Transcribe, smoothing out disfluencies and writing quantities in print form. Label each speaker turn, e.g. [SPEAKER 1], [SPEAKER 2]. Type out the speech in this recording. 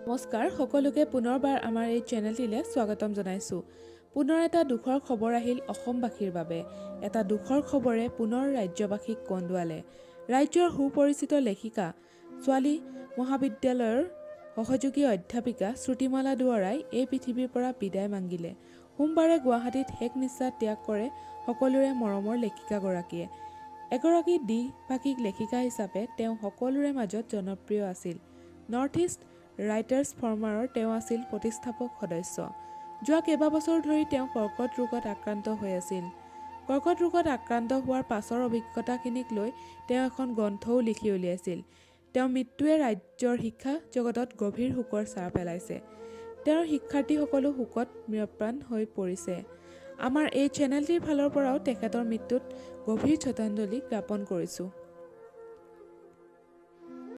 [SPEAKER 1] নমস্কাৰ সকলোকে, পুনৰবাৰ আমাৰ এই চেনেলটিলৈ স্বাগতম জনাইছোঁ। পুনৰ এটা দুখৰ খবৰ আহিল অসমবাসীৰ বাবে। এটা দুখৰ খবৰে পুনৰ ৰাজ্যবাসীক কন্দুৱালে। ৰাজ্যৰ সুপৰিচিত লেখিকা, ছোৱালী মহাবিদ্যালয়ৰ সহযোগী অধ্যাপিকা শ্ৰুতিমালা দুৱৰাই এই পৃথিৱীৰ পৰা বিদায় মাগিলে। সোমবাৰে গুৱাহাটীত শেষ নিশ্বাস ত্যাগ কৰে সকলোৰে মৰমৰ লেখিকাগৰাকীয়ে। এগৰাকী দ্বিভাষিক লেখিকা হিচাপে তেওঁ সকলোৰে মাজত জনপ্ৰিয় আছিল। নৰ্থ ইষ্ট ৰাইটাৰ্ছ ফৰ্মাৰৰ তেওঁ আছিল প্ৰতিষ্ঠাপক সদস্য। যোৱা কেইবাবছৰ ধৰি তেওঁ কৰ্কট ৰোগত আক্ৰান্ত হৈ আছিল। কৰ্কট ৰোগত আক্ৰান্ত হোৱাৰ পাছৰ অভিজ্ঞতাখিনিক লৈ তেওঁ এখন গ্ৰন্থও লিখি উলিয়াইছিল। তেওঁৰ মৃত্যুৱে ৰাজ্যৰ শিক্ষা জগতত গভীৰ শোকৰ ছাঁ পেলাইছে। তেওঁৰ শিক্ষাৰ্থীসকলো শোকত ম্ৰিয়প্ৰাণ হৈ পৰিছে। আমাৰ এই চেনেলটিৰ ফালৰ পৰাও তেখেতৰ মৃত্যুত গভীৰ শ্ৰদ্ধাঞ্জলি জ্ঞাপন কৰিছোঁ।